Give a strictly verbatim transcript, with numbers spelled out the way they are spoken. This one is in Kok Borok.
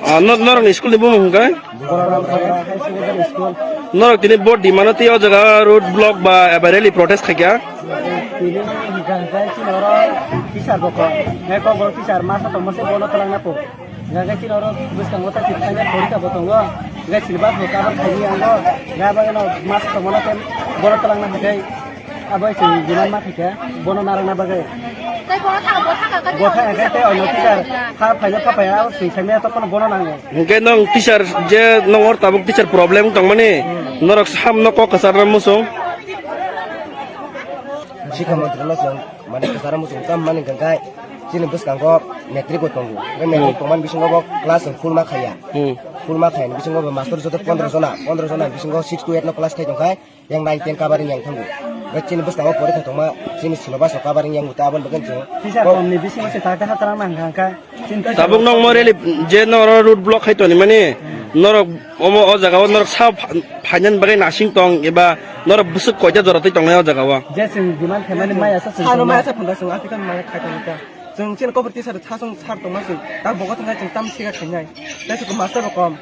Ah, nor-, norokni school ni bumung hwnkhe? Bolaram Higher Secondary School. Norok tini bo demand-o tei o jaga road block ba eba rally protest khaikha? Tini hwnkhe chini oro teacher bo kok. Eko bo teacher masa tongma se bono twlangna po. Hwnkhe chini oro bwskango ta tini khaina porikha bo tongo. Hwnkhe syllabus bo cover khaini ango. Hwnkhe abo eno masa tongmano khe bono twlangna hwnkhe. Abo se jiman ma thike, bono narang na bagwi. Tei bono thang, bo thang, tei bo thang, tei ono teacher, ha, phaina pha phaya, abo sing samya to kono bono nango. Hwnkhe nwng teacher je nwng or tabuk teacher problem tongmani, norok samno kok kwcharna muchung. Sikha mantrino chwng, mane kwcharna muchung tam mani hwnkhe chini bwskango matric bo tongo. Tei matric tongmani bisingo bo class full ma khaya. Hmm. Full ma khayani bisingo bo master joto pondro jona, pondro jona bisingo six to eight no class khai tongkhai. Yang nine ten covering yang thango. Bai chini bwskango porikha tongma chini syllabus o covering yang uta aboni bagwi chwng. Teacher kok komni bisingo se tak tak hatrang nang hangka. Chini teacher tabuk kok nong mo rally je noro road block khai toni mani norok omo o jaga o norok sa pha-, phainani bagwi nasing tong eba norok bwswk koita jora twi tongnai o jaga o. Je chwng demand khaimani maya sa chwng sano tongma. Maya sa phunda chwng atikhan maya khai tongkha. Chwng chini kobor teacher sa chwng sar tongma chwng tak bogo thangnai chwng tam siga khainai. Tei chwng master bo kom.